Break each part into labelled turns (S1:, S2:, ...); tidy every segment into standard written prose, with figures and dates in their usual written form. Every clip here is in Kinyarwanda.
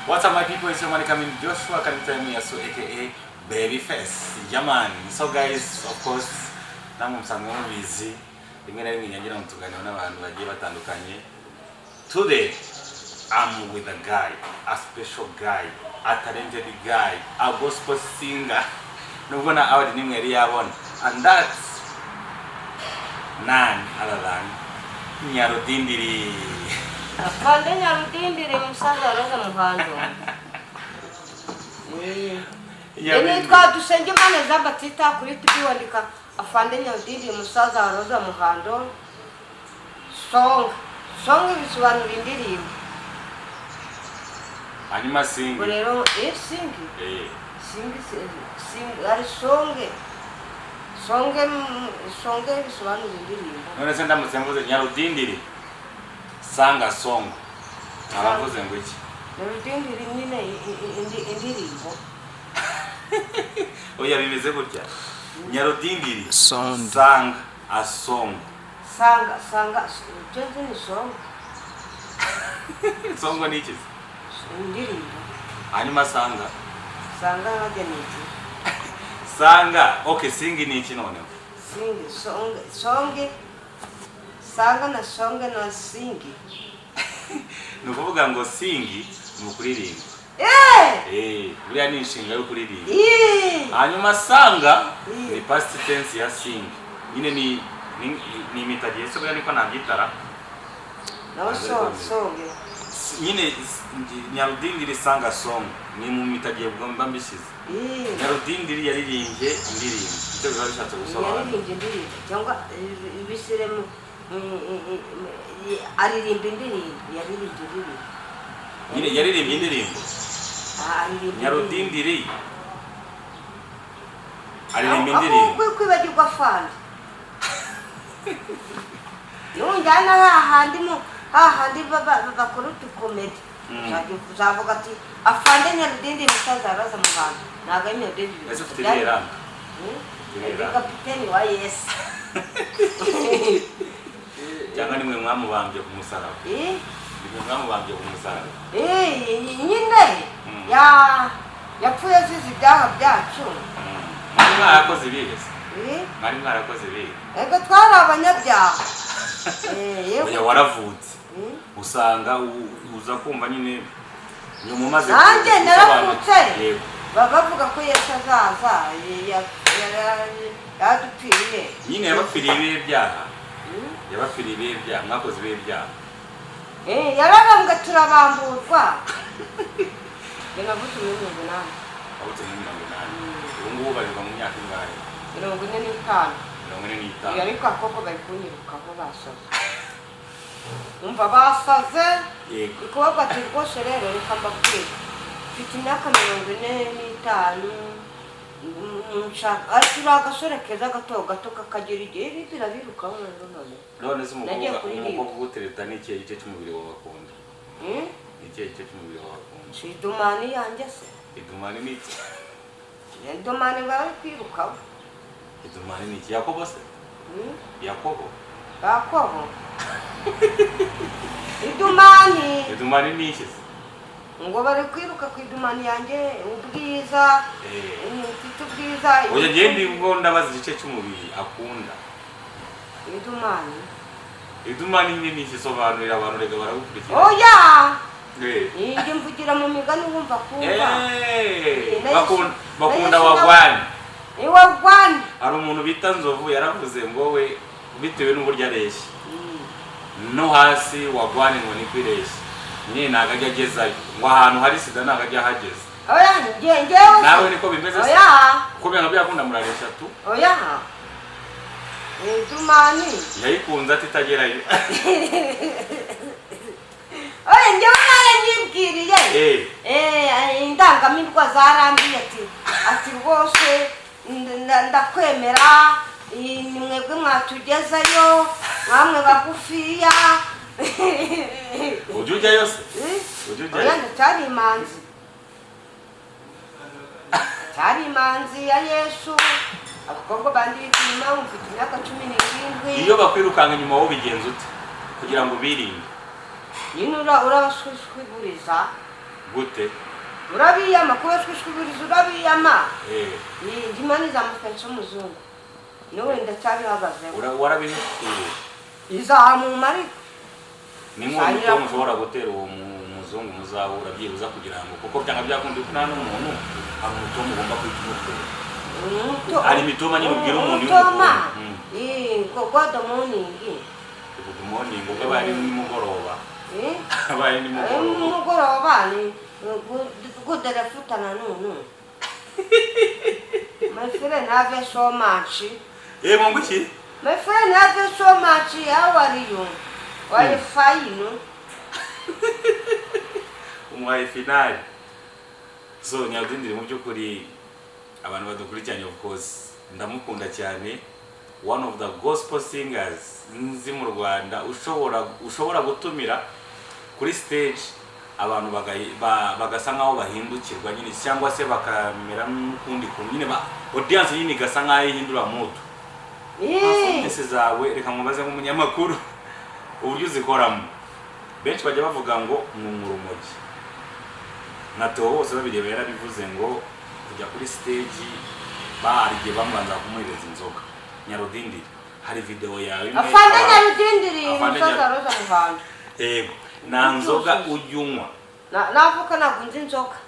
S1: What's up, my people? It's your man coming, Joshua Kanita Miyasu, aka Babyface. Yeah man. So guys, of course, namwe musanzwe mubizi, rimwe na rimwe nyagira ngo tuganira n'abantu bagiye batandukanye. Today, I'm with a guy, a special guy, a talented guy, a gospel singer. Nubwo na award nimwe yari yabona. And that's none other than Nyarudindiri.
S2: Afande Nyarudindiri, musaza Roza Muhando. Nitwa Dusengimana Jean Batista, kuri TV wandika Afande Nyarudindiri, musaza wa Roza Muhando. Song, song bisobanura indirimbo.
S1: Hanyuma sing.
S2: Ubwo rero sing. Sing, sing ari song, song, song bisobanura indirimbo.
S1: None se ndamutse mvuze "Nyarudindiri sang a song", nkaba mvuze ngo iki?
S2: Nyarudindiri nyine indirimbo.
S1: Oya, bimeze gutya: Nyarudindiri
S3: Sound.
S1: sang a song.
S2: Sang, sang, icyo nzi ni song.
S1: Song ni iki se?
S2: Indirimbo.
S1: Hanyuma sang?
S2: Sang nkajya ni iki?
S1: Sang, okay, sing ni iki noneho?
S2: Sing, song, song, sang na song na sing.
S1: Ni ukuvuga ngo sing ni ukuririmba. Eh, buriya ni inshinga yo kuririmba. Hanyuma sang ni past tense ya sing nyine, ni imitagiye se, buriya niko nabyitara.
S2: Naho song, song.
S1: Nyine Nyarudindiri sang a song ni mu mitagiye mba mbishyize. Nyarudindiri yaririmbye indirimbo, icyo biba bishatse gusobanura.
S2: Yaririmbye indirimbo cyangwa ibishyiremo aririmba indirimbo, yaririmbye indirimbo.
S1: Nyine yaririmbye indirimbo.
S2: Ah, aririmba indirimbo.
S1: Nyarudindiri aririmba
S2: Aho
S1: indirimbo.
S2: Kwibagirwa fandi nunjyana hahandi mu hahandi bakora utukomedi, uzavuga ati "Afande Nyarudindi, musaza araza mu bantu", ntabwo ari Nyarudindi.
S1: Ese ufite irihe ranga?
S2: Hmm?
S1: Irihe
S2: Ndi
S1: ranga?
S2: Kapiteni wa Yesu.
S1: Cyangwa nimwe mwamubambye ku musaraba?
S2: Eh?
S1: Nimwe mwamubambye ku musaraba?
S2: Eh, nyine yapfuye azize ibyaha byacu.
S1: Mwari mwarakoze ibihe se?
S2: Eh?
S1: Mwari mwarakoze ibihe?
S2: Ego, twari abanyabyaha. Eh, yewe.
S1: Oya, waravutse usanga uza kumva nyine nyuma umaze
S2: Nanjye naravutse.
S1: Yego.
S2: Bavuga ko Yesu azaza, yadupfiriye.
S1: Nyine yabapfiriye ibihe byaha. Yabapfiriye ibihe byaha, mwakoze ibihe byaha?
S2: Eh, yararambwe turabamburwa. Njye navutse muri 80.
S1: Wavutse muri 80. Ubu ngubu barirwa mu myaka ingahe?
S2: 45.
S1: 45.
S2: Iyo, ariko akoko bari kunyirukaho, basaze, umva basaze. Ikubaga ati rwose rero reka mbabwire, mfite imyaka 45, nshaka ati uri agasore keza gato gato kakagira igihe ibi birabirukaho rero none.
S1: None se
S2: Nagiye
S1: umukobwa
S2: kuririmba.
S1: umukobwa ugutereta ni ikihe gice cy'umubiri wawe akunda?
S2: Hmm?
S1: Ni ikihe gice cy'umubiri wawe akunda?
S2: Si idumani yanjye se?
S1: Idumani ni iki?
S2: Idumani bari kwirukaho.
S1: Idumani ni iki? Yakobo se?
S2: Hmm?
S1: Yakobo?
S2: Yakobo idumani.
S1: Idumani ni iki se?
S2: Ngo bari kwiruka ku idumani yanjye, ubwiza. Mfite ubwiza.
S1: Oya, ngende ubwo ndabaza igice cy'umubiri akunda.
S2: Idumani.
S1: Idumani nyine ni iki? Sobanurira abantu rega, baragukurikira.
S2: Oya.
S1: Eh.
S2: Njye mvugira mu migani, wumva kumva.
S1: Bakunda
S2: Na Yesu.
S1: Wagwani.
S2: Iwagwani.
S1: Hari umuntu bita Nzovu yaravuze ngo we bitewe n'uburyo areshya no hasi wagwani ngo niko ireshya nyine, ntabwo ajya agezayo, ngo ahantu hari sida ntabwo ajya ahageza.
S2: Oya, njye njyewe.
S1: Nawe niko bimeze se?
S2: Oya.
S1: Kuko byanga byakunda murareshya tu.
S2: Oya, idumani.
S1: Yayikunze ati itagerayo.
S2: Oya, njyewe naranyibwiriye. Indangamirwa zarambiye ati rwose ndakwemera, ni mwebwe mwatugezayo, mwamwe bagufiya.
S1: Ujya ujyayo se?
S2: Eh?
S1: Ujya
S2: Oya.
S1: ujyayo?
S2: Ndacyari imanzi, cyari imanzi ya Yesu. Abakobwa bandi inyuma, mfite imyaka 17.
S1: Iyo bakwirukanka inyuma wowe ubigenza ute kugira ngo ubirinde?
S2: Nyine urabashwishwiguriza.
S1: Gute?
S2: Urabiyama kubashwishwibiriza, urabiyama.
S1: Eh.
S2: Imana izamufiyansa w'umuzungu, n'ubu ndacyabihagazeho.
S1: Warabihekuye.
S2: Izamuma ariko.
S1: Ni nk'uwo mutomo ushobora gutera uwo muzungu muzahura, byibuza kugira ngo, kuko byanga byakunda ko nta n'umuntu, hari umutomo ugomba kwita umutera. Hari imitoma nyine ubwira umuntu iyo
S2: Umutoma.
S1: umukunda.
S2: Ngo good morning.
S1: Good morning ubwo aba ari nimugoroba.
S2: Eh?
S1: Aba ari nimugoroba.
S2: Nimugoroba ni good afternoon. My friend have so much.
S1: Eh, ngo iki?
S2: My friend have so much. How are you? Why fine?
S1: Umuhaye finale. So Nyarudindiri, mu by'ukuri abantu badukurikiranye, of course ndamukunda cyane, one of the gospel singers nzi mu Rwanda ushobora gutumira kuri stage, abantu bagasa nkaho bahindukirwa nyine, cyangwa se bakamera n'ukundi kuntu nyine, audience nyine igasa nkaho ihindura mood. Performance zawe, reka nkubaze nk'umunyamakuru, uburyo uzikoramo, benshi bajya bavuga ngo ni urumogi. Na Theo bose babireba yarabivuze ngo kujya kuri stage barigiye bamubanza kumuhereza inzoga. Nyarudindiri, hari video yawe imwe
S2: Afande Nyarudindiri,
S1: Afande
S2: umusaza Roza Muhando.
S1: Yego, nta nzoga ujya unywa?
S2: Navuka ntabwo nzi inzoga,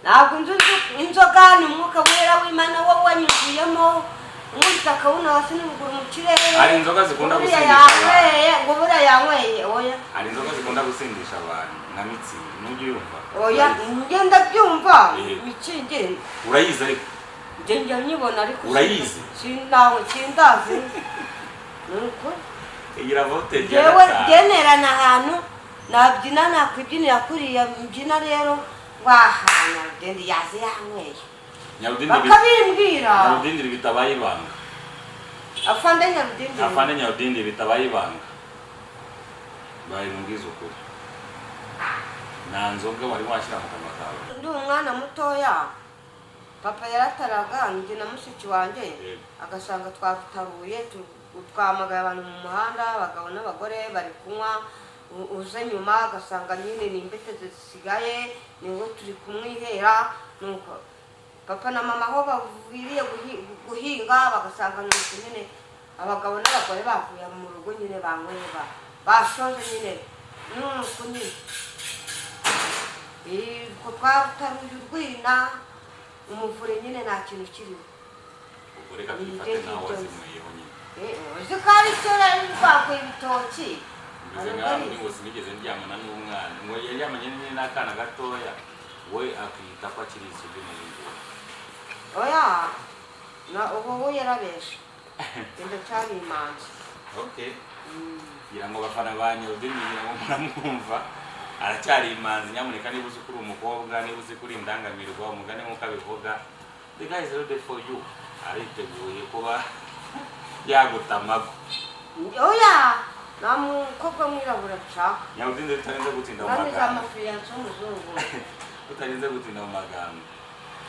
S2: ntabwo nzi inzoga. Ni umwuka wera w'Imana wowe wanyuzuyemo, nkubita akawuna hasi n'uruguru mu kirere.
S1: Hari inzoga zikunda
S2: Ngo buriya
S1: gusindisha abantu.
S2: yanyweye, ngo buriya yanyweye, oya.
S1: Hari inzoga zikunda gusindisha abantu nka Mützig, ntujya uyumva?
S2: Oya,
S1: Urayizi?
S2: njye ndabyumva.
S1: Yego.
S2: Mützig.
S1: Urayizi ariko?
S2: Njye njya nyibona ariko
S1: Urayizi?
S2: Sindawe, sindazi, ni ukuri.
S1: Igira voltage ya
S2: Njyewe
S1: 5.
S2: ngenerana ahantu nabyina, nakwibyinira kuriya mbyina rero, wahana ngende yaze yanyweye.
S1: Nyarudindiri,
S2: Bakabimbwira.
S1: Nyarudindiri, bitabaye ibanga.
S2: Afande Nyarudindiri.
S1: Afande Nyarudindiri, bitabaye ibanga, baye mbwiza ukuri, nta nzoga wari washyira mu kanwa kawe?
S2: Ndi umwana mutoya, papa yarataraga njye na mushiki wanjye, agasanga twataruye, twahamagaye abantu mu muhanda, abagabo n'abagore bari kunywa. Uze nyuma agasanga nyine ni imbete zisigaye, niwo turi kumwihera. Nuko papa na mama aho baviriye guhinga, bagasanga nuko nyine abagabo n'abagore bavuye mu rugo nyine, banyweye, bashoje nyine, nuko nyine ubwo twataruye urwina, umuvure nyine nta kintu kiriho.
S1: Ubwo reka tubifate nkaho wazinyweyeho nyine.
S2: Uzi ko ari kera rwakuye ibitoki.
S1: Meze nkaho muri ngo sinigeze ndyamana n'umwana, ngo yaryamanye nyine n'akana gatoya, we akiyita ko akiri isugi mu ngubu.
S2: Oya, na ubu we yarabeshe, ndacyari imanzi.
S1: Okay, ngira ngo abafana ba Nyarudindiri, ngira ngo muramwumva, aracyari imanzi. Nyamuneka niba uzi ko uri umukobwa, niba uzi ko uri indangamirwa, umugani nk'uko abivuga, the guy is ready for you, ariteguye kuba yagutamago.
S2: Oya, nta mukobwa mwirabura nshaka.
S1: Nyarudindiri, utarinze gutinda mu
S2: Nani za
S1: magambo,
S2: mafiyanse w'umuzungu.
S1: utarinze gutinda mu magambo,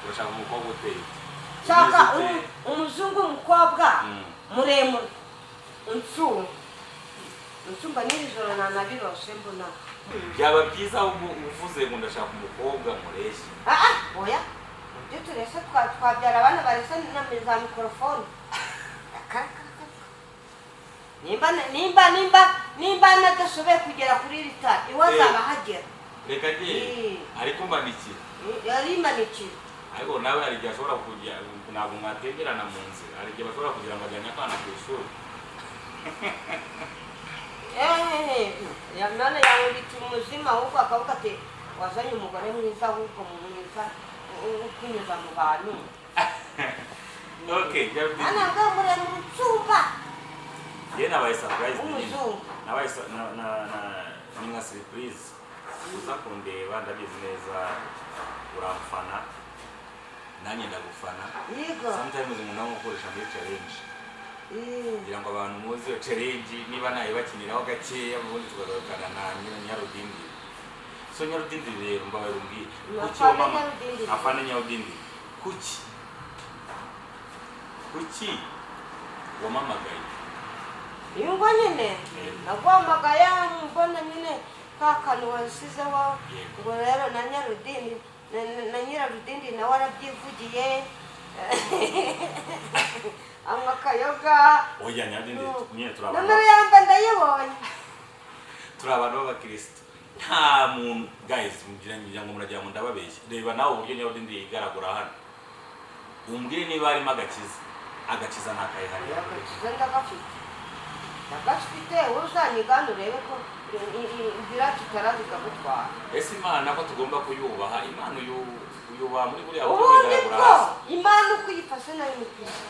S1: urashaka umukobwa uteye ute?
S2: Nshaka
S1: Umeze ute?
S2: Umuzungu w'umukobwa muremure, unsumba, unsumba. N'iri joro nanabirose mbona.
S1: Byaba byiza ahubwo uvuze ngo ndashaka umukobwa mureshya.
S2: Ah ah, oya, ibyo turese twabyara abana baresa na za mikorofone. Nimba nadashoboye kugera kuri iri tara, iwe azaba ahagera.
S1: Reka ngiye. Ariko mbanikira.
S2: Yarimanikira.
S1: Ariko nawe hari igihe ashobora kujya, ntabwo mwatemberana mu nzira, hari igihe bashobora kugira ngo ajyanye akana ku ishuri.
S2: Ehehe, none yamubita umuzima, ahubwo akavuga ati wazanye umugore mwiza, ahubwo mu mwiza ukunyuza mu bantu.
S1: Okay.
S2: Hano ngaho muremure utsumba.
S1: Njye nabaye surprise nyine.
S2: W'umuzungu.
S1: Nabaye na na na ni nka surprise uza kundeba. Ndabizi neza uramfana, nanjye ndagufana.
S2: Yego.
S1: Sometimes umuntu aba gukoresha muri challenge, kugira ngo abantu muzi iyo challenge, niba nayibakiniraho gakeya, ubundi tukagarukana na nyina Nyarudindiri. So Nyarudindiri rero, mbabaye umbwire, kuki
S2: Afande
S1: mama
S2: Nyarudindiri.
S1: Afande Nyarudindiri, kuki wamamagaye?
S2: Iyo ngo nyine naguhamagaye mbona nyine. Ka kantu wasizeho.
S1: Yego.
S2: Ngo rero na Nyarudindi na Nyirarudindi nawe arabyivugiye, anywa akayoga.
S1: Oya, Nyarudindi nyine turi abantu
S2: Nomero yamba ndayibonye.
S1: Turi abantu b'abakirisitu, nta muntu. Guys, mugira ngo muragira ngo ndababeshya. Reba nawe uburyo Nyarudindi yigaragura hano, umbwire niba harimo agakiza. Agakiza ntakayihari.
S2: Agakiza ndagafite, ndagafite. Uzanyigana urebe ko inzira tutarazi ikagutwara.
S1: Ese Imana ko tugomba kuyubaha, Imana uyubaha muri buriya buryo
S2: Ubundi
S1: wigaragura
S2: bwo
S1: hasi?
S2: Imana uko uyifashe nayo ni kwisi.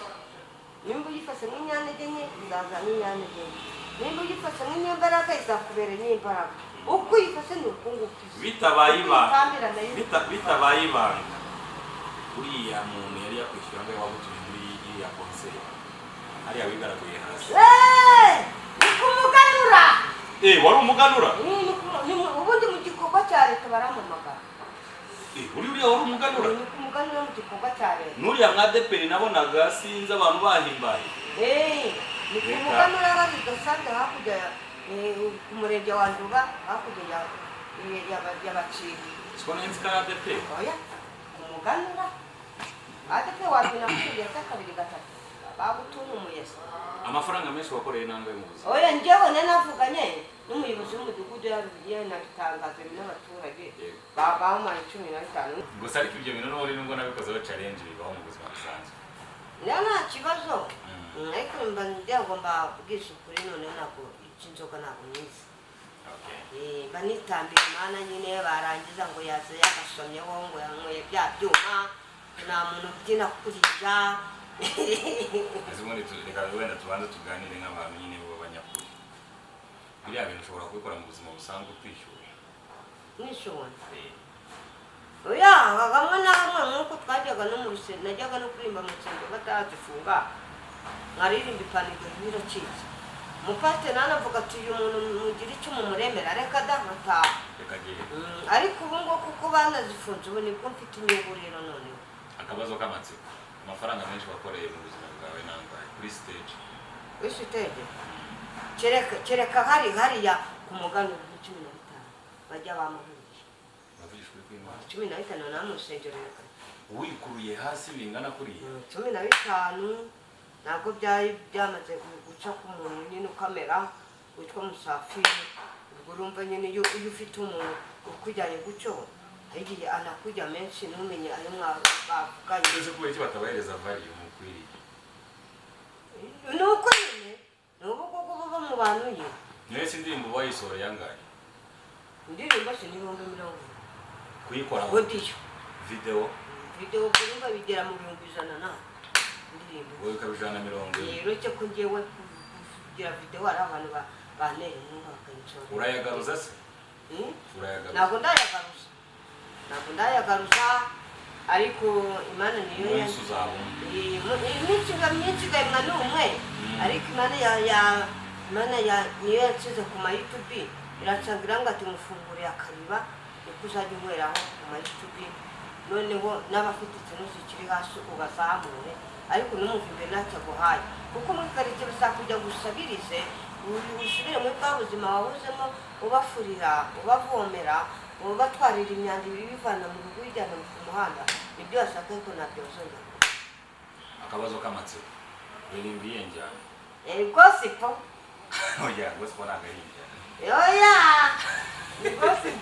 S2: Nimba uyifashe nk'inyantege nke, izaza nk'inyantege nke. Nimba uyifashe nk'inyembaraga, izakubera inyembaraga. Uko uyifashe ni uko nguko isa.
S1: Bitabaye ibanga,
S2: Uyitambira nayo.
S1: Bitabaye ibanga, uriya muntu yari yakwishyura ngo wagutuye muri iriya concert hariya wigaraguye hasi?
S2: Eh, ni kumuganura.
S1: Eh, wari umuganura?
S2: Ubundi mu gikorwa cya leta barampamagara.
S1: Eh, uriya wari umuganura?
S2: Ni kumuganura mu gikorwa cya leta.
S1: N'uriya mwadeperi nabonaga, sinzi, abantu bahimbaye.
S2: Eh, ni
S1: Reka.
S2: kumuganura hari gasanze hakurya ku murenge wa Nduba, hakurya ya Baciga.
S1: Siko nzi ko ari ADEPR.
S2: Oya, kumuganura ADEPR wabyina kuriya se kabiri gatatu bagutunumuye se.
S1: Amafaranga menshi wakoreye nangahe mu buzima?
S2: Oya, njyewe navuganye n'umuyobozi w'umudugudu, yabigiye nabitangaza n'abaturage.
S1: Yego.
S2: Bampaye 15.
S1: Gusa ariko ibyo bintu n'ubundi nubwo nabikozeho challenge, bibaho mu buzima busanzwe.
S2: Niyo nta kibazo. Ariko mba ngira ngo mbabwishe ukuri, noneho ntabwo iby'inzoga ntabwo nyizi.
S1: Okay.
S2: Eh, mba nitambira Imana nyine. Barangiza ngo yaze yagasomyeho, ngo yanyweye bya byuma, nta muntu ubyina kuriya.
S1: Ese ubundi reka wenda tubanze tuganire nk'abantu nyine b'abanyakuri. Biriya bintu ushobora kubikora mu buzima busanzwe utishyuwe?
S2: Nishoboye.
S1: Eh.
S2: Oya, hamwe na hamwe, nk'uko twajyaga no mu rusengero, najyaga no kuririmba mu rusengero batarazifunga, nkaririmba ipantaro biracitse, umupasiteri nanavuga ati: "Uyu muntu mugire icyo mumuremera." Reka da, nkataha.
S1: Reka gihe.
S2: Ariko ubu ngubu kuko banazifunze, ubu nibwo mfite inyungu rero noneho.
S1: Akabazo k'amatsiko, amafaranga menshi wakoreye mu buzima bwawe nangahe kuri stage?
S2: Kuri stage, kereka hari hariya ku muganura ni 15 bajya bamuhuriye.
S1: Uravugisha ukuri kw'Imana?
S2: 15 nawe mu rusengero, reka.
S1: Wikuruye hasi bingana kuriya?
S2: 15 ntabwo byari byamaze guca ku muntu nyine ukamera witwa Musafiri. Ubwo urumva nyine iyo ufite umuntu ukujyanye gutyo, hari igihe anakujya menshi ntumenye ayo bavuganye.
S1: Ese kubera iki batabahereza value mukwiriye?
S2: Ni uko nyine ni ubu ngubu buba mu bantu nyine.
S1: Niyo se indirimbo wayisohoye yangahe?
S2: Indirimbo si n'20,000.
S1: Kuyikora?
S2: Audio.
S1: Video?
S2: Video urumva bigera mu 100,000 na indirimbo.
S1: Wowe ukaba 140.
S2: Uretse ko ngewe kugira video hari abantu bantera inkunga bakayinshora.
S1: Urayagaruza se?
S2: Hmm?
S1: Urayagaruza?
S2: Ntabwo ndayagaruza, ntabwo ndayagaruza, ariko Imana niyo
S1: Umunsi uzabona.
S2: Iminsi iba myinshi igahimwa n'umwe. Ariko Imana ya Imana ya niyo yanshyize ku ma YouTube, iracangira ngo ati: "Mufunguriye akariba niko uzajya unyweraho ku ma YouTube, noneho n'abafite ikintu kikiri hasi ubazamure, ariko numva imbere ntacyo aguhaye, kuko muri karitsiye bizakujya gusabirize, usubire muri bwa buzima wahozemo, ubafurira, ubavomera, ubatwarira imyanda ibivana mu rugo uyijyana ku muhanda." Nibyo bashaka, ariko ntabyo bazongera kubona.
S1: Akabazo k'amatsiko, uririmba iyihe njyana?
S2: Eh, gospel.
S1: Oya, gospel ntabwo ari injyana.
S2: Oya, ni gospel.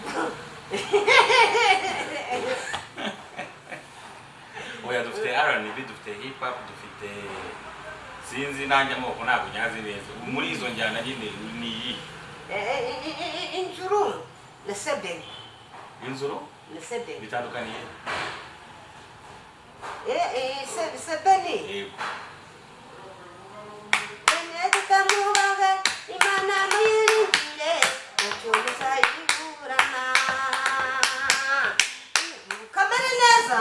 S1: Oya, dufite R&B, dufite hip hop, dufite, sinzi nanjye amoko ntabwo nyazi neza. Muri izo njyana nyine ni iyi?
S2: Eh, eh, eh, eh, injuru na sebeni.
S1: Inzuro?
S2: Na sebeni.
S1: Bitandukaniye?
S2: Eh, eh, sebeni.
S1: Yego.
S2: Bene mwubahe Imana, muyiringire, ntacyo muzayiburana. Kamere neza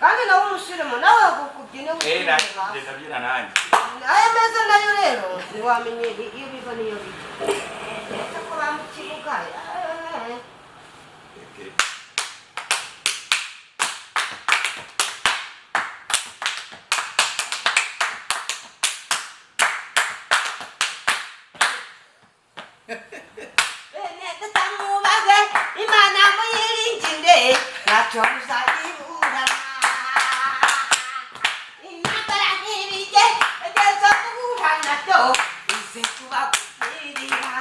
S2: kandi nawe umusirimu, nawe kubyina.
S1: Eh, ndabyina nanjye.
S2: Aya meza nayo rero ntiwamenye iyo biva n'iyo bijya, uretse ko ba mu kibuga.
S1: Okay.
S2: Ntacyo muzayiburana. Intambara ntibigeragezo guhura nabyo ize kubagwirira.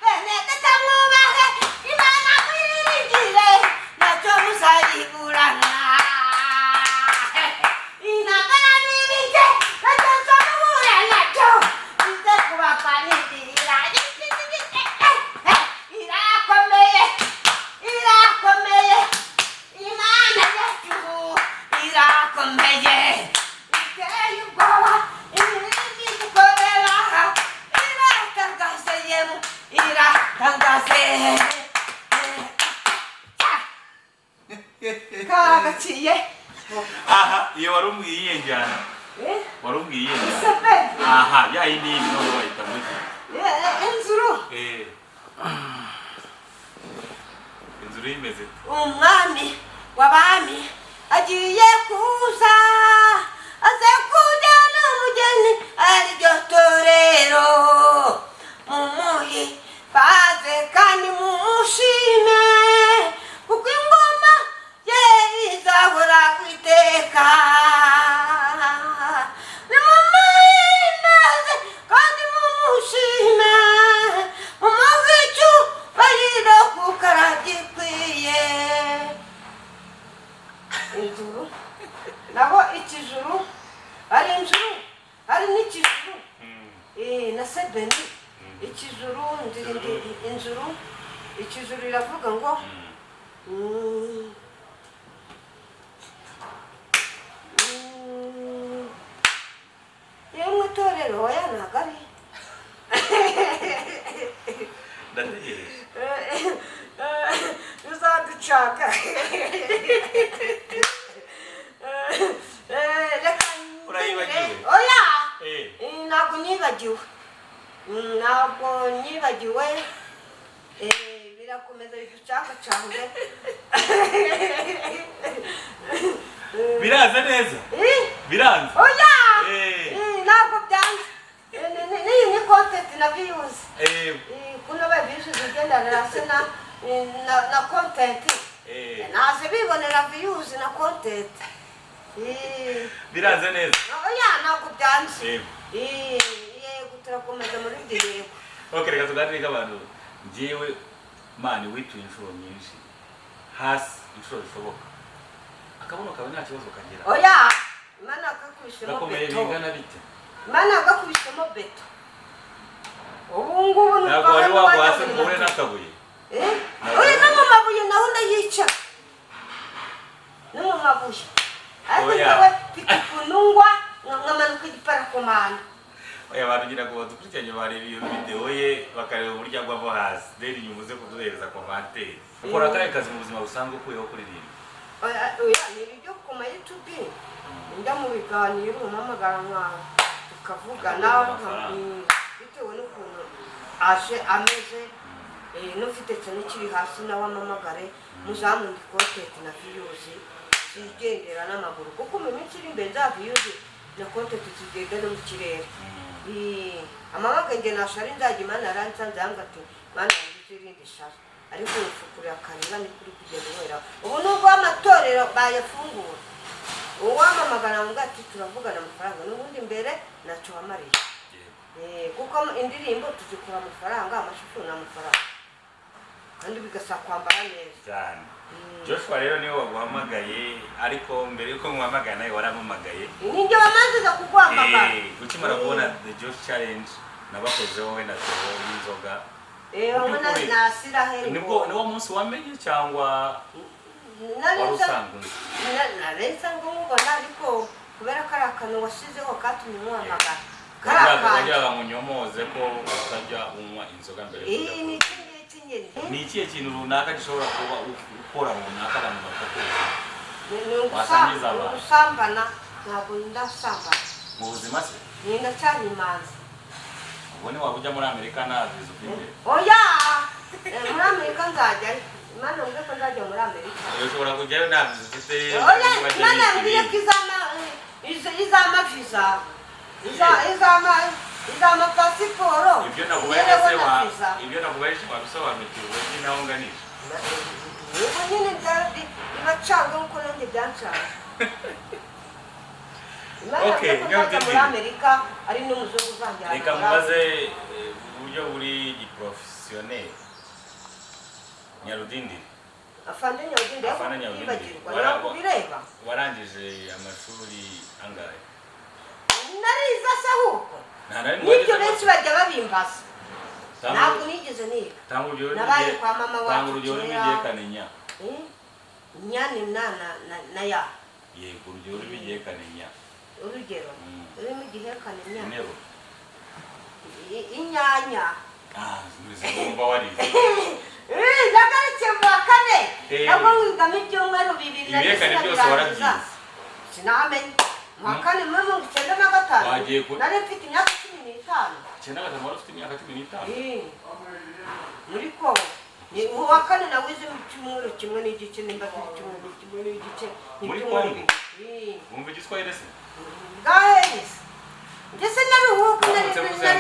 S2: Bene data mwubahe Imana, mwiringire, ntacyo muzayiburana. Intambara n'ibigeragezo guhura nabyo ize kubagwanirira. Irakomeye, irakomeye, Imana yacu irakomeye, iteye ubwoba. Imirimo idukorera iratangaje, yemu iratangaje. Kagaciye.
S1: Aha, iyo wari umbwiye iyihe njyana? Wari umbwiye iyihe njyana?
S2: Sepe.
S1: Aha, ya yindi yindi none bayita muri
S2: Inzuru.
S1: Inzu imeze ite?
S2: Umwami w'abami agiye kuza, aze kujyana umugeni, ariryo torero. Mumuhi baze kandi mumushime, kuko ingoma ye izahora iteka. Nimumuhimbaze kandi mumushime, mumuhe icyubahiro kuko aragikwiye. Inzuru. Naho ikijuru, hari injuru, hari n'ikijuru. Na sebeni ikijuru injuru, ikijuru iravuga ngo yemwe itorero, oya, ntabwo ari.
S1: Ndategereje.
S2: Uzaducaka. Reka.
S1: Urayibagiwe?
S2: Oya. Ntabwo nibagiwe. Ntabwo nibagiwe. Birakomeza biducakacange.
S1: Biraza neza. Biranze.
S2: Oya. Ntabwo byanze. N'iyi ni content na views. Kuno ba views zigendana na se na content. Naje bibonera views na content.
S1: Biranze neza.
S2: Oya, ntabwo byanze. Yego, turakomeza muri ibyo, yego.
S1: Okay, reka tuganire nk'abantu. Njyewe mani wituye inshuro nyinshi hasi, inshuro zishoboka, akabuno kawe nta kibazo kagira?
S2: Oya, Imana yakakubisemo
S1: Gakomeye.
S2: beto.
S1: Bingana bite?
S2: Imana yakakubisemo beto. Ubu ngubu numva
S1: Ntabwo wari
S2: hano
S1: wagwa
S2: wajya
S1: hasi
S2: buri
S1: ngo uhure
S2: matwi.
S1: n'akabuye?
S2: Eh? Oya, no mu mabuye naho ndayica, no mu mabuye, ariko
S1: Oya.
S2: njyewe mfite ukuntu ngwa nkamanuka igiparakomanda.
S1: Oya, abantu ngira ngo badukurikiranye bareba iyo video ye, bakareba uburyo agwamo hasi, then nyuma uze kuduhereza commentaire. Ukora akahe kazi mu buzima busanzwe ukuyeho kuririmba?
S2: Oya, oya, ni ibyo ku ma YouTube, njya mu biganiro, umpamagara nka tukavugana.
S1: Amafaranga.
S2: Bitewe n'ukuntu aje ameze, n'ufite cyane kiri hasi nawe amamagare, muzamundi content na views zigendera n'amaguru, kuko mu minsi iri imbere za views na content zigenda no mu kirere. Amamagaye njye nashari nzajya Imana yaransanze yambwira ati: "Mana yanjye, uzirinde ishari, ariko ufukurira akareba ni kuri kugenda uhera." Ubu nubwo amatorero bayafungura, uwamamagara ngo ati turavugana amafaranga, n'ubundi mbere ntacyo wamariye. Kuko indirimbo tuzikura amafaranga, amashusho ni amafaranga, kandi bigasaba kwambara neza.
S1: Cyane. Joshua rero niwe waguhamagaye, ariko mbere yuko muhamagara nawe warampamagaye.
S2: Ninjye wamanziza kuguhamagara.
S1: Ukimara kubona The Josh Challenge nabakozeho we na Theo y'inzoga.
S2: Hamwe na
S1: By'ukuri.
S2: na Siraheli.
S1: Nibwo niwo munsi wamenye cyangwa
S2: Nari
S1: wari
S2: nsa-
S1: usanzwe uzi?
S2: Nari nsanzwe mubona, ariko kubera ko ari akantu wasizeho katumye muhamagara, kari akantu.
S1: Wagiraga ngo unyomoze ko utajya unywa inzoga mbere yo
S2: Iyi
S1: kujya
S2: ni
S1: kunywa.
S2: iki ngiki nyine.
S1: Ni ikihe kintu runaka gishobora kuba ukora runaka abantu batakuzi?
S2: Ni
S1: Wasangiza
S2: ni
S1: abantu.
S2: ugusambana, ntabwo ndasambana.
S1: Mu buzima se?
S2: Ni ndacyari imanzi.
S1: Ubwo niwaba ujya muri Amerika nta viza ufite?
S2: Oya. Muri Amerika nzajyayo, Imana yambwiye ko nzajya muri Amerika.
S1: Ushobora kujyayo nta viza ufite.
S2: Oya.
S1: Bajya
S2: Imana
S1: bita
S2: yambwiye ko
S1: ibindi.
S2: izama, izama viza, izama. Izampa pasiporo.
S1: Ibyo nakubaye se wa ibyo nakubaye wabisobanukiwe ni naho nganisha.
S2: Yego nyine bibacanga nkuko nanjye byancanga.
S1: Okay,
S2: muri Amerika ari n'umuzungu uzanjyana.
S1: Reka mubaze uburyo buri giprofessionnel. Nyarudindi.
S2: Afande Nyarudindi.
S1: Afande Nyarudindi.
S2: Warabireba.
S1: Warangije amashuri angahe?
S2: Nariza se ahubwo. Nibyo benshi bajya babimbaza. Ntabwo nigeze niga.
S1: Tanga urugero.
S2: Nabaye kwa mama wacu.
S1: Tanga urugero rw'igihekane nya.
S2: Nya ni na na ya.
S1: Yego, urugero rw'igihekane nya.
S2: Urugero rurimo igihekane nya.
S1: Intero.
S2: Inyanya.
S1: Ah, ngomba warize.
S2: Nagarukiye mu wa kane. Nabwo wigamo ibyumweru bibiri na
S1: ibihekane byose warabyize.
S2: Sinamenye. Mu wa kane muri 95 nari mfite imyaka 15.
S1: 95 wari ufite imyaka 15?
S2: Muri Kongo. Mu wa kane nawize mu cyumweru kimwe n'igice nimba cyumweru kimwe n'igice.
S1: Muri Kongo? Wumva igiswahili se?
S2: Bwahise. Ndetse naruhuka nari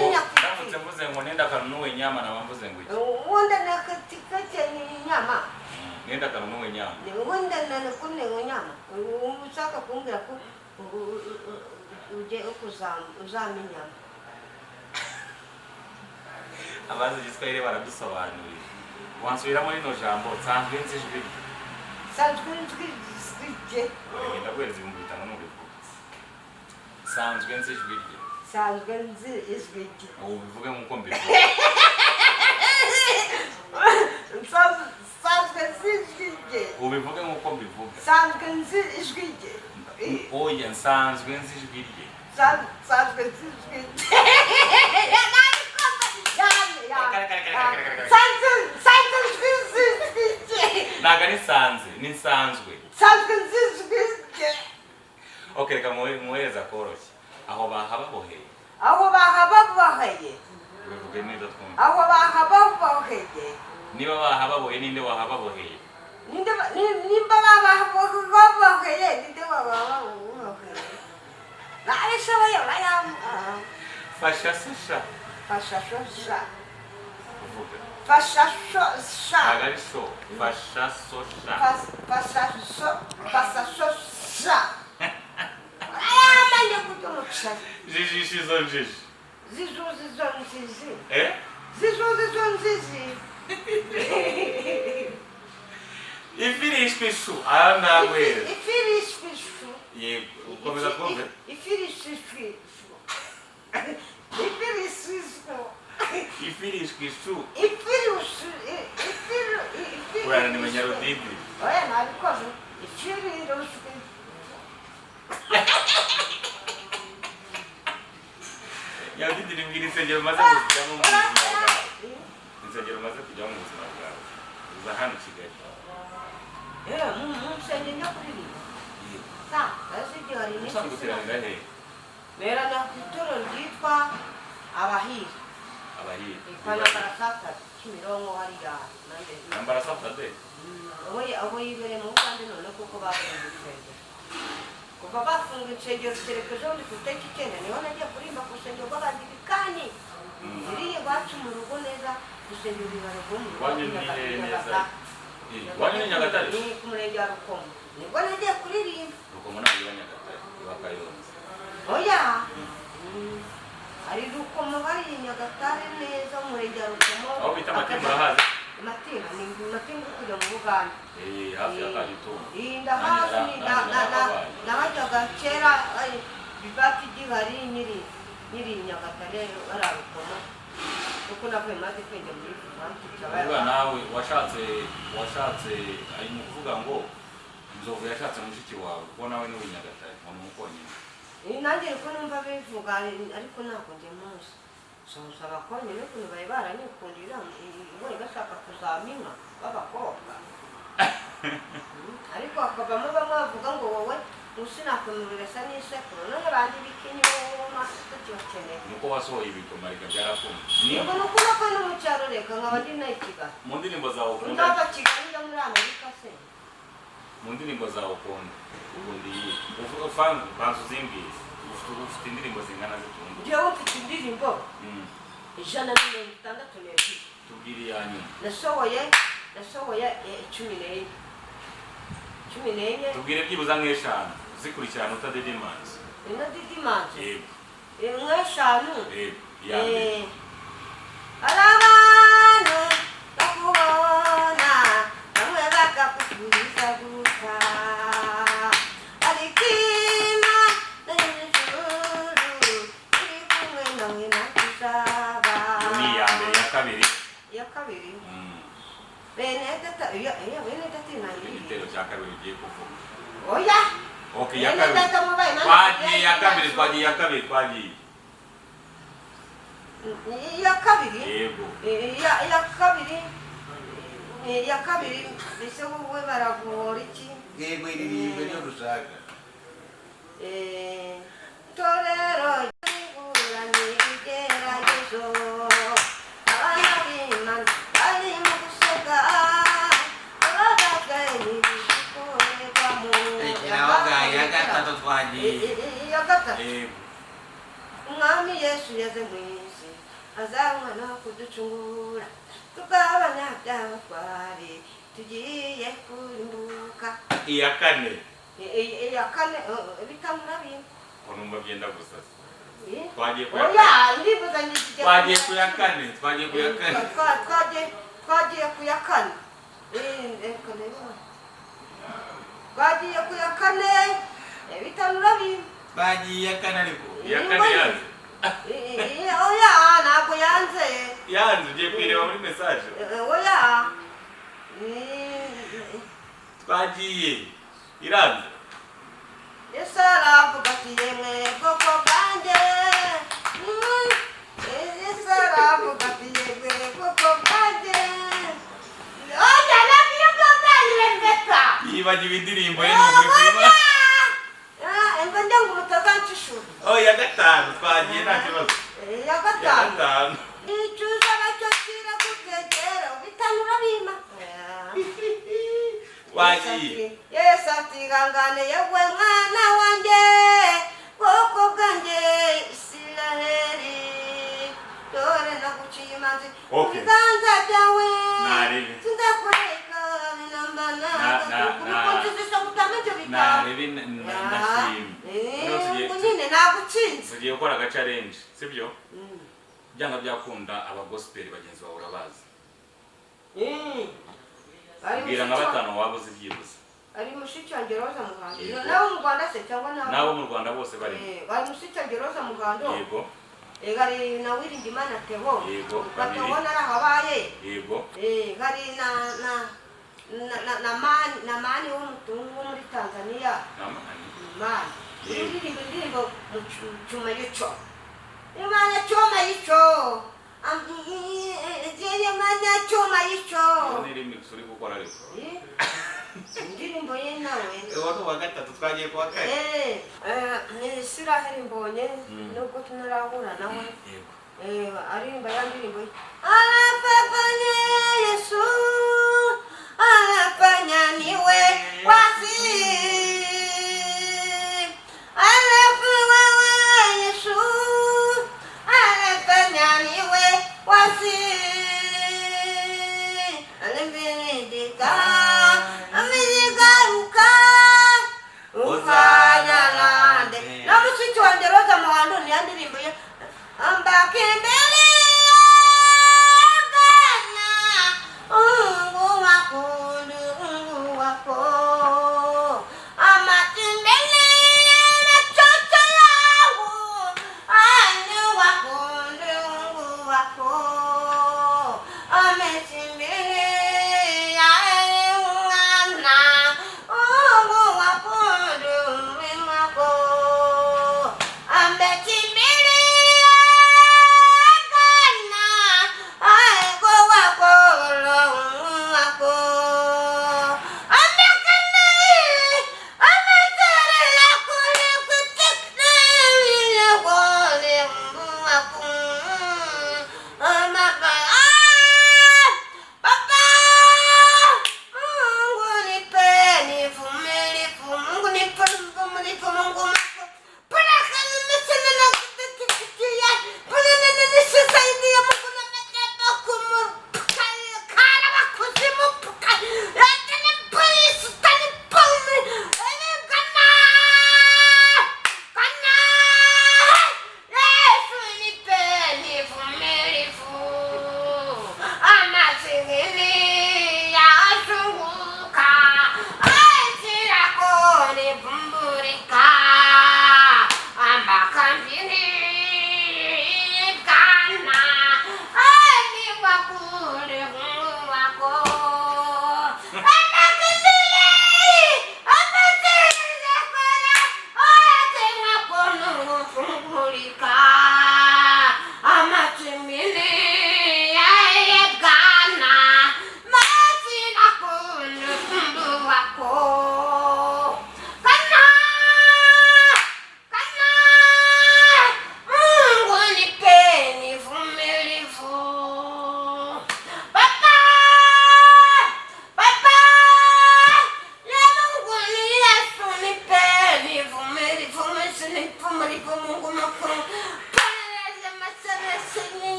S2: nyakuti.
S1: Ndamutse mvuze ngo nenda kanunuwe nyama na mvuze ngo iki?
S2: Wenda nakatikake nyama.
S1: Nenda kanunuwe nyama.
S2: Wenda nanakunewe nyama. Ushaka kumbwira ko uje uzama inyama.
S1: Abazi igiswahili baradusobanurira. Wansubira muri no jambo nsanzwe nzi ijwi rye.
S2: Nsanzwe nzi ijwi rye.
S1: Ngenda guhereza 5000 n'ubivuga. Nsanzwe nzi ijwi rye.
S2: Nsanzwe nzi ijwi rye.
S1: Ubu bivuge nkuko mbivuga.
S2: Nsanzwe nzi ijwi rye.
S1: Ubu bivuge nkuko mbivuga.
S2: Nsanzwe nzi ijwi rye.
S1: Oya, nsanzwe nzi ijwi rye.
S2: Nsanzwe nzi ijwi rye.
S1: Ntabwo ari nsanze, ni nsanzwe.
S2: Nsanzwe nzi ijwi rye.
S1: Okay, reka muhereza koroshye. Aho bahababoheye.
S2: Aho bahababoheye.
S1: Bivuge neza twumve.
S2: Aho bahababoheye.
S1: Niba bahababoheye ninde wahababoheye?
S2: Ninde nimba bahababoheye ninde wahababoheye? Narabishoboye urayampa.
S1: Fasha sosha.
S2: Fasha sosha.
S1: Uvuga.
S2: Fasha sosha.
S1: Ntabwo ari so. Fasha sosha.
S2: Fasha so. Fasha sosha. Urayampa njye kurya umuceri.
S1: Jijisha izo njiji.
S2: Zizuza izo nzizi.
S1: Eh?
S2: Zizuza izo nzizi.
S1: Ifirishwa ishu. Aha nagwera.
S2: Ifirishwa ishu.
S1: Yego, ukomeza twumve.
S2: Ifirishwa ishu. Ifirishwa ishu.
S1: Ifirishwa ishu.
S2: Ifirishwa ifu.
S1: Urananiwe Nyarudindi.
S2: Oya nabikoze. Ifirishwa ishu.
S1: Nyarudindi mbwira insengero umaze kujyamo mu buzima bwawe. Insengero umaze kujyamo mu buzima bwawe. Uza hano Kigali.
S2: Mu nsengero njya kuririmba. Sa, hari
S1: Usanzwe uteranira hehe?
S2: Nerana ku itorero ryitwa Abahira.
S1: Abahira.
S2: Kwa Nambara Kimironko hariya.
S1: Nambara Saturday?
S2: Aho yibereye mu Bugande none kuko bafunze insengero. Kuva bafunga insengero kereka ejo bundi ku itariki 9 niho nagiye kuririmba ku rusengero rw'Abangilikani. Iriya iwacu mu rugo neza, urusengero ruri rwo mu rugo.
S1: Iwanyu ni hehe neza? Iwanyu ni Nyagatare?
S2: Ni ku murenge wa Rukomo. Nibwo nagiye kuririmba.
S1: Rukomo ntabwo iba Nyagatare, iba Kayonza.
S2: Oya. Ari Rukomo hari Nyagatare neza umurenge wa Rukomo.
S1: Aho bita Matimba urahazi?
S2: Matimba ni Matimba kujya mu Bugande.
S1: Hafi ya Kagitumba.
S2: Ndahazi nahajyaga kera bivati gihari nyiri Nyagatare ari Rukomo. Kuko navuye maze kwinjira muri Vivanti.
S1: Uvuga nawe washatse ari mu kuvuga ngo Nzovu yashatse mushiki wawe kuko nawe ni Nyagatare ngo numukonyine.
S2: Nanjye ariko numva bivuga ariko ntabwo njye muzi. Nsaba ko nyine ukuntu bari baranyikundira bari bashaka kuzampa b'abakobwa. Ariko hakavamo bamwe bavuga ngo wowe sinakumurira n'isekuru none bandi bikinyi wowe tukibakeneye.
S1: Nuko wasohoye ibigoma reka byarakunze.
S2: Yego nuko nako no mu cyaro reka nkaba ndi na Kigali.
S1: Mu ndirimbo zawe ukunda.
S2: Ndava Kigali njya muri Amerika se.
S1: Mu ndirimbo zawe ukunda. Ubundi iyi. Ufanze banzu zimbwiye. Ufite indirimbo zingana zitunga?
S2: Njyewe mfite indirimbo 162.
S1: Tubwire iya nyuma.
S2: Nasohoye 14, 14.
S1: Tubwire byibuze nk'eshanu zikurikirana utadidimanze.
S2: Ino didimanze?
S1: Yego.
S2: Nk'eshanu.
S1: Yego, iya mbere.
S2: Hari abantu bakubona bamwe bakakusubiza gusa, ariko Imana y'ijuru iri kumwe nawe ntakizaba.
S1: Iyo ni iya mbere. Iya kabiri?
S2: Iya kabiri, bene data, iya, bene data inayiriye.
S1: Igitero cya kabiri ugiye kuvuga.
S2: Oya.
S1: Okay, iya
S2: Bene
S1: kabiri.
S2: data mubaye Imana.
S1: Twagiye, iya kabiri, twagiye, iya kabiri twagiye.
S2: Iya kabiri.
S1: Yego.
S2: Iya kabiri, iya kabiri, mbese wowe baraguhora iki?
S3: Yego, iririmbe niyo dushaka.
S2: Torero riguranye ibigeragezo, abana b'Imana bari mu guseka, abagagaye n'ibikorerwamo.
S3: Rekeraho ga, iya gatatu twagiye.
S2: Iya gatatu.
S1: Yego.
S2: Umwami Yesu yaze mu isi azanywa no kuducungura, tuk'abanyabyaha twari tugiye kurimbuka.
S1: Iya kane.
S2: Iya kane, bitamura bimwe.
S1: Ko numva byenda gusa se? Twagiye ku ya
S2: Oya, indirimbo zanjye zijya
S1: Twagiye ku ya kane, twagiye ku ya kane.
S2: Twagiye ku ya kane. Reka ndebe. Twagiye ku ya kane, bitanura bimwe.
S3: Twagiye iya kane ariko.
S1: Iya kane yanze.
S2: Oya, ntabwo yanze.
S1: Yanze, ugiye kuyireba muri message.
S2: Oya.
S1: Twagiye, iranze.
S2: Yesu aravuga ati: "Yemwe bwoko bwanjye." Yesu aravuga ati: "Yemwe bwoko bwanjye." Oya, ntabwo iyo bwazangire mbeta.
S1: Yibagiwe indirimbo ye, ni ukuri kwiba.
S2: Ngo njye ngo mutazancishura.
S1: Oh, iya gatanu twagiye, nta kibazo.
S2: Iya
S1: Iya
S2: gatanu.
S1: gatanu.
S2: Icuza nacyo kiragutegera, bitanura bima.
S1: Twagiye.
S2: Yesu ati: "Ihangane yewe mwana wanjye, bwoko bwanjye Isiraheli, dore naguciye imanzi mu biganza byawe."
S1: Narebe.
S2: Sinzakureka namba. Nziza ibyo bitabo.
S1: Narebe, ndashimye. Noneho
S2: Nyine nagutsinze.
S1: Tugiye gukora aga challenge, sibyo? Byanga byakunda, abagospel bagenzi bawe urabazi? Bwira nka batanu waba uzi byibuze.
S2: Ari mushiki wanjye Roza Muhando.
S1: Yego.
S2: Nawe mu Rwanda se cyangwa nawe?
S1: N'abo mu Rwanda bose barimo.
S2: Ari mushiki wanjye Roza Muhando. Hari na Wiringimana Theo.
S1: Yego,
S2: Theo
S1: babiri.
S2: Narahabaye. Hari na mani w'umutungu wo muri Tanzania.
S1: Namani.
S2: Mani.
S1: Yego.
S2: Uririmba indirimbo mu cyuma yico. Imana cyuma yico. Imana cyuma yico.
S1: Iyo ni remix uri gukora ariko.
S2: Indirimbo ye nawe.
S3: Uwo ni uwa gatatu, twagiye ku wa kane.
S2: Ni Israel Mbonye, nubwo tunarahura nawe. Aririmba ya ndirimbo ye. Anafanya Yesu, anafanya niwe wasi. Anafanya Yesu, anafanya niwe wasi. Alimbirindika, amirigaruka, ufanya nande. Na mushiki wanjye Roza Muhando ni ya ndirimbo ye. Ambakimbilia Bwana, Mungu wako, Mungu wako. Amakimbilia watoto yangu, Mungu wako, Mungu wako. Amekimbilia mwana, Mungu wako, Mungu wako. Amekimbilia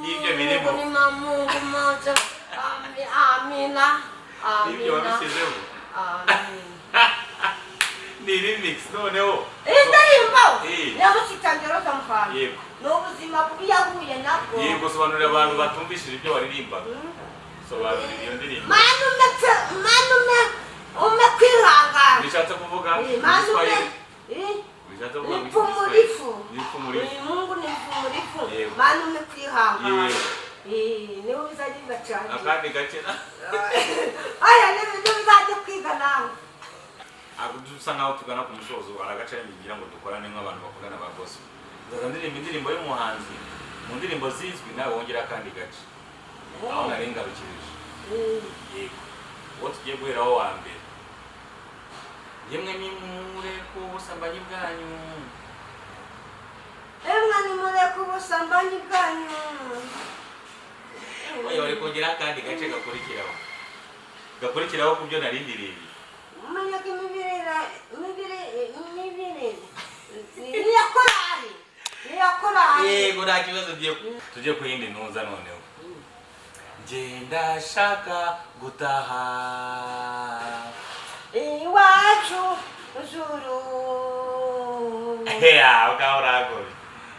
S1: N'ibyo birimo.
S2: Mungu moja. Amina.
S1: N'ibyo
S2: Amina.
S1: wabishyizeho.
S2: Amina.
S1: Ni remix noneho.
S2: Indirimbo
S1: Eh.
S2: ya mushiki Roza Muhando.
S1: Yego.
S2: Ni ubuzima bubi yahuye nabwo.
S1: Yego, sobanurira abantu batumvishije ibyo waririmbaga. Sobanurira iyo ndirimbo.
S2: Mana Mana ume kwihangana.
S1: Bishatse kuvuga
S2: Eh, Mana ume
S1: Igiswahili.
S2: eh,
S1: Bishatse kuvuga
S2: ni ipfumurifu.
S1: Ni ipfumurifu.
S2: Eh, Mungu ni ipfumurifu.
S1: Yego.
S2: Mana ume kwihangana.
S1: Yego.
S2: Eh, niwe uzagenda cyane.
S1: Akandi gace
S2: Aya niwe uzajya kwiga nawe.
S1: Ntabwo dusa nkaho tugana ku musozo. Hari agace ngira ngo dukorane nk'abantu bakundana ba gospel. Nzaza ndirimba indirimbo y'umuhanzi mu ndirimbo zizwi, nawe wongera akandi gace aho nari ngarukirije. Yego, uwo tugiye guheraho wa mbere: yemwe nimure ku busambanyi bwanyu.
S2: Emwe nimureke ubusambanyi bwanyu.
S1: Oya, bari kongera akandi gace gakurikiraho ku byo nari ndirimbiye.
S2: Umenye ko imibiri ni iya korari, ni iya korari.
S1: Yego, nta kibazo. Tugiye tujye ku yindi ntuza noneho. Ngenda shaka gutaha
S2: iwacu juru.
S1: Ya, ngaho uragoye.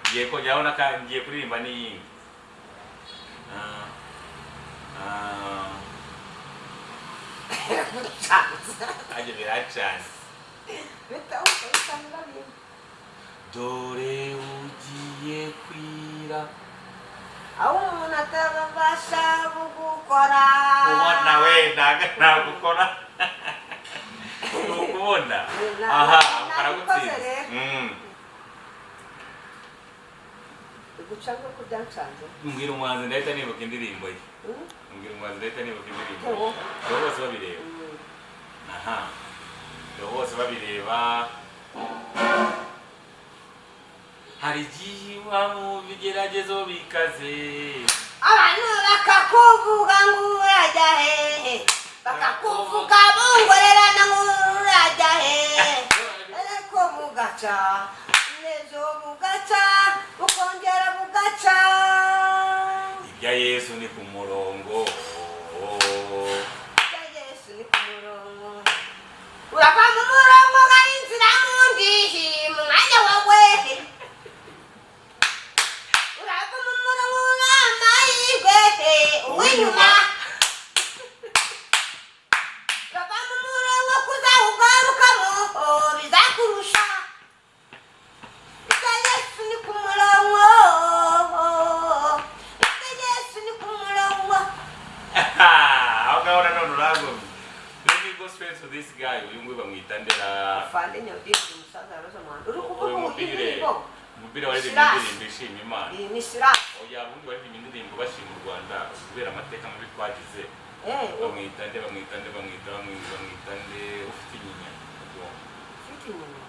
S1: Ngiye kongeraho ngiye kuririmba n'iyindi. Ah, ah, ajye biracanze. Dore ugiye kwira.
S2: Aho umuntu atabasha gukora.
S1: Kubona we, ntabwo ukora, ni ukubona. Aha karagutsinze.
S2: Guca ngo kubyancanze.
S1: Mbwira umuhanzi ndahita nibuka indirimbo ye. Mbwira umuhanzi ndahita nibuka indirimbo ye.
S2: Theo.
S1: Theo bose babireba. Aha, Theo bose babireba. Hari igihe uba mu bigeragezo bikaze,
S2: abantu bakakuvuga ngo urajya hehe, bakakuvuga bongorerana ngo urajya hehe, ariko bugaca neza, bugaca bukongera bugaca.
S1: Ibya Yesu ni ku murongo.
S2: Ibya Yesu ni ku murongo. Urava mu murongo ukayinzira mu ndihi mu mwanya wawe. Urava mu murongo n'amahirwe uw'inyuma. Urava mu murongo kuzawugarukamo bizakurusha. Ibya Yesu ni ku murongo. Ibya Yesu ni ku murongo.
S1: Aho ngaho nanone uragomye. Let me go straight to this guy. Uyu nguyu bamwita ndera?
S2: Afande Nyabudini, umusaza Roza Muhando uri kuvuga.
S1: Uyu mupire
S2: indirimbo.
S1: Umupira waririmba
S2: Sirasi.
S1: indirimbo ishima Imana.
S2: Iyi ni Sirasi.
S1: Oya, ubundi baririmba indirimbo bashima u Rwanda kubera amateka mabi twagize.
S2: Eh.
S1: Bamwita nde? Bamwita nde? Bamwita, bamwita, bamwita nde ufite inyinya?
S2: Ufite inyuma.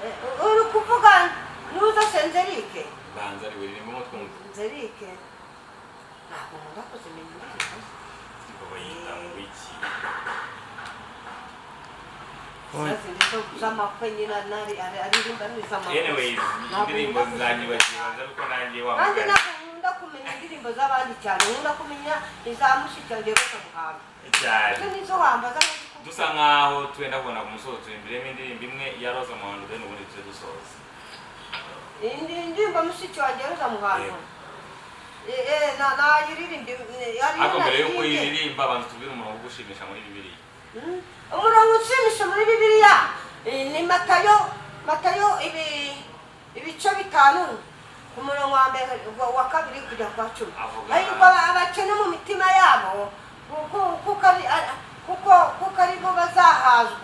S2: Eh, uri kuvuga nuza Senzerike.
S1: Banza ari we, twumva.
S2: Nzerike ntabwo nkunda kuzimenya indirimbo ze.
S1: Bayita ngo iki?
S2: Zindi z'amakwe nyine aririmba n'iz'amakwe.
S1: Anyways,
S2: Ntabwo
S1: indirimbo
S2: nkunda
S1: zanyibagiwe.
S2: kuzimenya.
S1: Nza kuko nanjye wa
S2: Kandi
S1: mugani.
S2: ntabwo nkunda kumenya indirimbo z'abandi cyane, nkunda kumenya iza mushiki wanjye Roza Muhando.
S1: Cyane.
S2: Izo nizo wambaza nkazikubwira.
S1: Dusa nkaho twenda kubona ku musozo, turimbilemo indirimbo imwe ya Roza Muhando, then ubundi tujye dusoza.
S2: Indi ndirimbo mushiki wanjye Roza Muhando.
S1: Yego.
S2: Nayiririmba ariyo.
S1: Ariko mbere yuko
S2: Naririmbye.
S1: uyiririmba, banza tubwire umurongo ugushimisha muri Bibiliya.
S2: Umurongo ushimisha muri Bibiliya ni Matayo ibice 5, ku murongo wa mbere, wa kabiri kujya kwa 10.
S1: Avuga-
S2: Ariko abakene mu mitima yabo, kuko ari bo bazahazwa.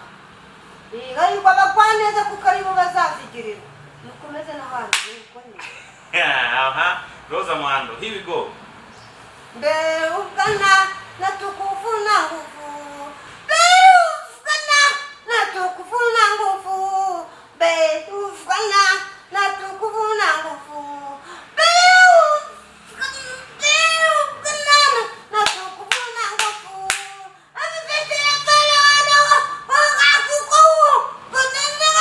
S2: Ariko abagwaneza, kuko ari bo bazazigirirwa. Mukomeze n'ahandi nuko nyine.
S1: Aha, Roza Muhando, here we go.
S2: Mbeugana na tukuvuna nguvu, beugana na tukuvuna nguvu, beugana na tukuvuna nguvu, beugana na tukuvuna nguvu. Abipetera falana wakakuku kunenga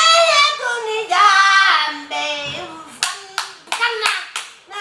S2: dunia, beugana na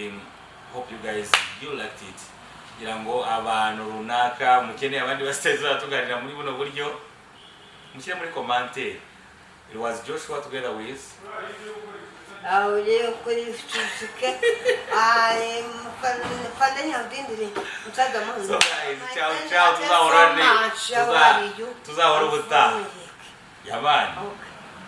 S1: him. Hope you guys, you liked it. Kugira ngo abantu runaka mukeneye abandi basitezi tuganira muri buno buryo, mushyire muri commentaire. It was Joshua together with
S2: Aho kuri susuke fandanya udindire musaza muhungu.
S1: So guys, ciao ciao, tuzahora tuzahora ubutaha. Yabani.
S2: Okay.